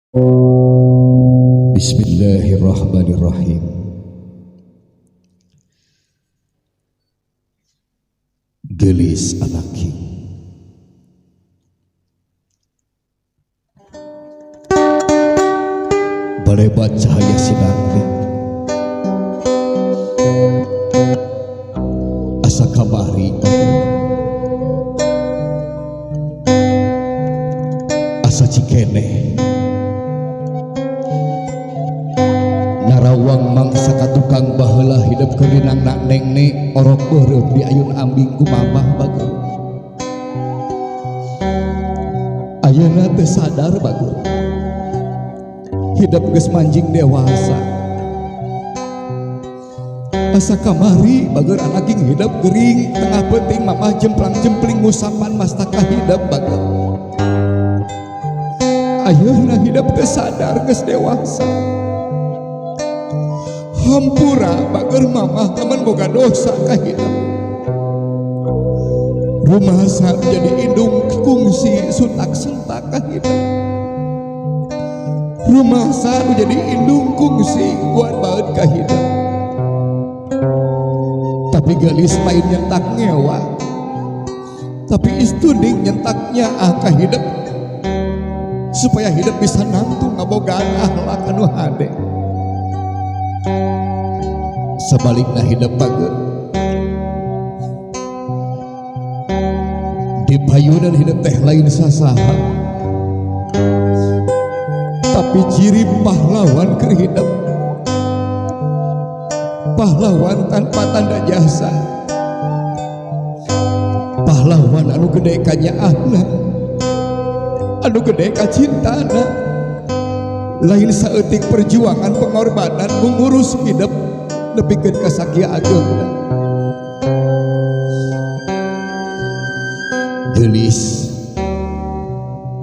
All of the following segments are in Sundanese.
Bismillahirrahmanirrahim. Gelis anaki. Balebat cahaya sinangli. Asa kamari asa cikeneh narawang mangsa ka tukang baheula hidup keurinang nak neng ne orok beureum di ayun ambing ku mamah bagur. Ayeuna teu sadar bagur. Hidup geus manjing dewasa. Asa kamari bager anak ing hidup gering tengah peuting mamah jemplang-jempling ngusapan mastaka hidup bager. Ayeuna hidup teu sadar geus dewasa. Hampura bager mamah lamun boga dosa ka hidup. Rumasa jadi indung kungsi suntak sentak ka hidup. Rumasa jadi indung kungsi buat baeud ka hidup. Tapi gelis lain nyentak ngewa, tapi istuning nyentaknya ka hidup supaya hidup bisa nangtung ngabogaan akhlak anu hade. Sebaliknya hidup bager di payunan hidup teh lain sasaha, tapi ciri pahlawan keur hidup, pahlawan tanpa tanda jasa, pahlawan anu gede ka nyaahna, anu gede ka cintana, lain saeutik perjuangan pengorbanan mengurus hidup nepikeun ka sakia ageungna. Geulis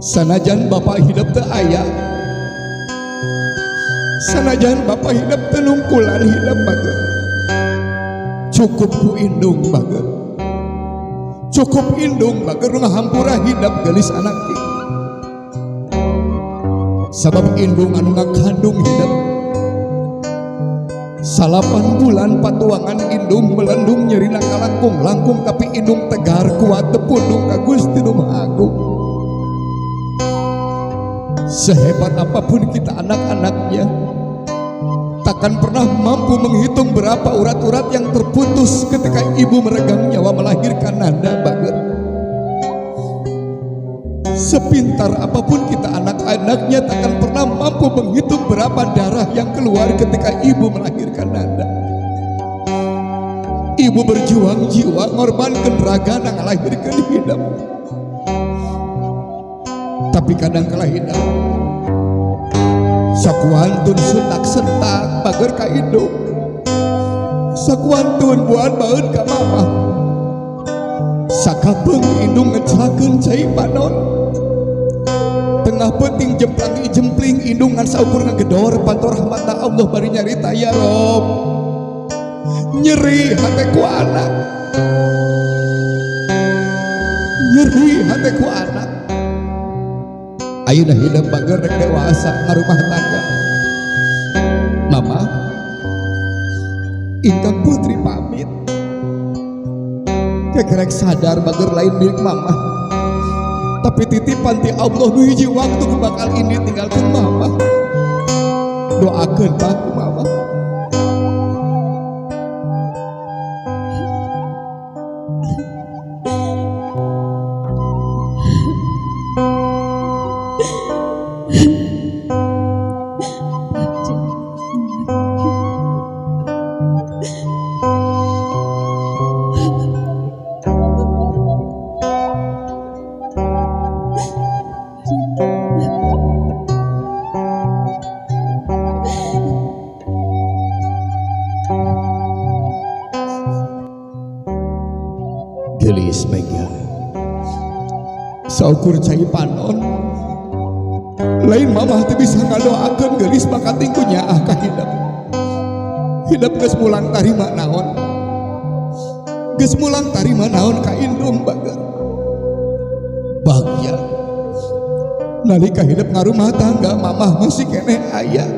sanajan bapak hidup teu aya, sanajan bapak hidup teu nungkulan hidup bager, cukup ku indung bager, cukup indung bager nu ngahampura hidup geulis anak ieu. Sabab indung anu ngakandung hidup 8 bulan patuangan indung melendung nyerina kalangkung langkung, tapi indung tegar kuat tepundung ka Gusti Nu Maha Agung. Sehebat apapun kita anak-anaknya takkan pernah mampu menghitung berapa urat-urat yang terputus ketika ibu meregang nyawa melahirkan Nanda bager. Sepintar apapun kita anak-anaknya takkan pernah mampu menghitung berapa darah yang keluar ketika ibu melahirkan Nanda. Ibu berjuang jiwa ngorbankan raga ngalahirkan hidup. Tapi kadang kala hidup sakuantun suntak sentak bager ka indung, sakuantun buat baeud ka mamah, sakapeung indung ngecelakeun cai panon, tengah peuting jemplang jempling indung ngan saukur ngagedor panto rahmatna Allah bari nyarita ya Rob, nyeri hate ku anak, nyeri hate ku anak. Ayeuna hidup bager rek dewasa ngarumah tangga. Mama ingkang putri pamit, kekerek sadar bager lain milik mama, tapi titipan ti Allah nu hiji waktu ku bakal ini tinggalkeun mama. Doakeun pak ku mama. Gelis mega saukur cai panon lain mamah teu bisa ngadoakeun geulis bakating ku nyaah ka hidup. Hidup geus mulang tarima naon, geus mulang tarima naon ka indung bager. Bagya Nalika hidup ngarumah tangga mamah masih keneh aya.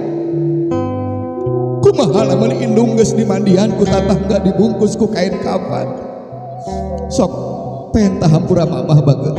Kumaha lamun indung geus dimandian ku tatangga dibungkus ku kain kafan. Sok penta hampura mamah bager.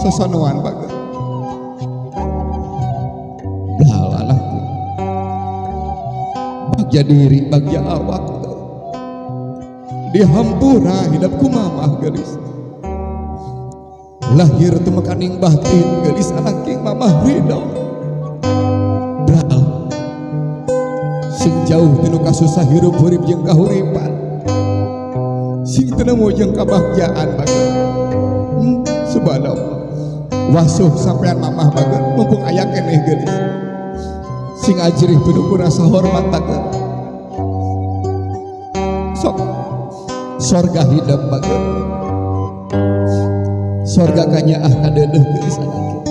Sosonoan bager. Belalah bagja diri, bagja awak. Dihampura hidupku mamah gelis. Lahir temekaning batin gelis anak king mamah ridho. Bral sing jauh tinu kasusah hirup hurip jeung kahuripan. Sing teu nemu jeung kabahagiaan bager. Subhanallah. Wasuh sampean mamah bager mumpung aya keneh geulis. Sing ajrih penuh ku rasa hormat bager. Sok sorga hidup bager. Sorga kanyaah kadeudeuh geulis anak.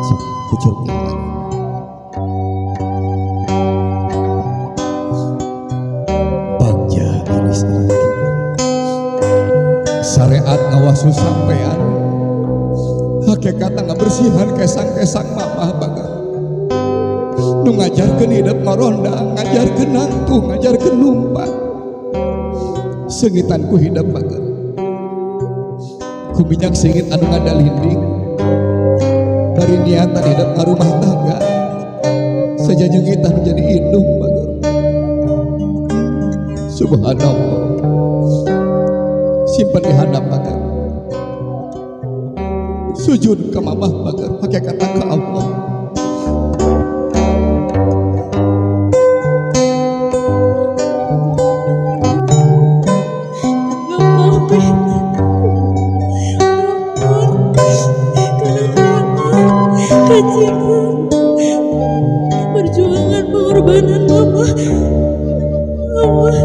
Sok kucur syariat ngawasu sampean hakikatna ngabersihan kesang-kesang mamah bager. Nu ngajarkeun hidup ngaronda, ngajarkeun nangtuh, ngajarkeun numpak. Seungitan ku hidup bager. Ku minyak singit anu ngadalinding. Bari niatan hidup ngarumah tangga. Sajanyeungitan jadi indung bager. Subhanallah. Simpan di hadap bager. Sujud ke mamah bager, pakai kata ke Allah. Perjuangan pengorbanan mama, mama,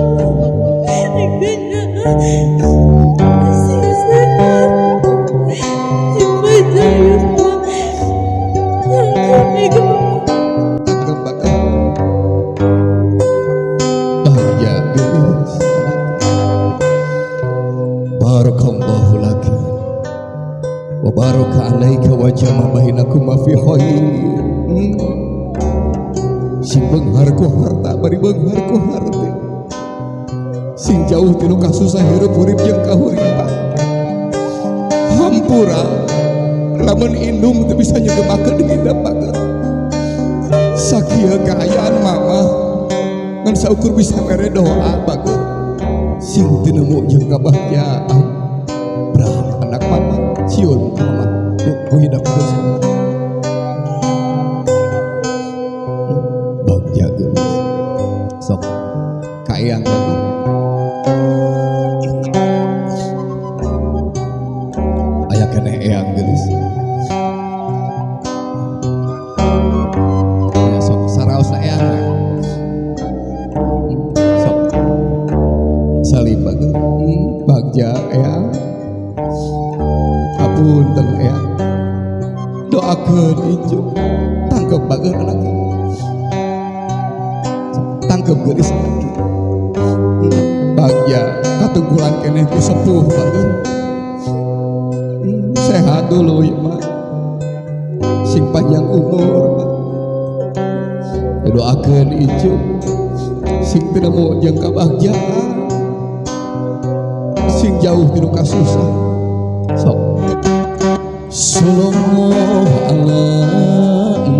Barakallahu laka wa baraka alaika wa jama bainakuma fi khair. Sing beunghar ku harta bari beunghar ku harta. Sing jauh tinu kasusah hirup hurip jeung kahuripan. Hampura lamun indung teu bisa nyegemakeun hidup bager. Sakieu kaayaan mama ngan saukur bisa mere doa bager. Sing teu nemu jeung kabahagiaan. Brah anak mama ciun mama ku hidup geus. Bagja geus. Sok kaeyang bager. Aya keneh eyang geulis. Ya sok saraos eyang. Sok salim bager. Bagja eyang. Apunten eyang. Doakeun incu. Tangkep bager anak. Tangkep geulis anak. Bagja katungkulan keneh ku sepuh bager. Sehat dulu ya mak, sing panjang umur mak. Doakeun incu sing teu nemu jeung kabahagiaan, sing jauh tinu kasusah. Sok sallallahu ala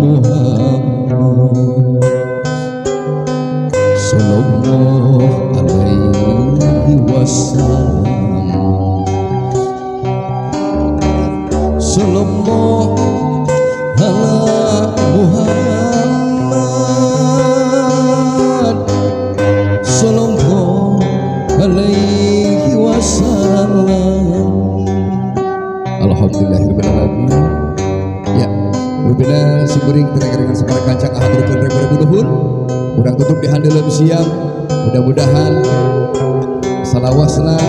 Muhammad sallallahu alaihi Wasallam. Sallallahu ala Muhammad sallallahu alaihi wasallam. Alhamdulillahirabbil alamin. Ya, rupina simkuring dengan sabaraha kancang ahaturkeun ribu nuhun. Urang tutup di handeuleum siang. Mudah-mudahan salawasna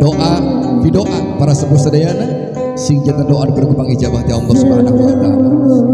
doa doa para sepuh sadayana sing janten doa berkembang ijabah ti Allah Subhanahu wa taala.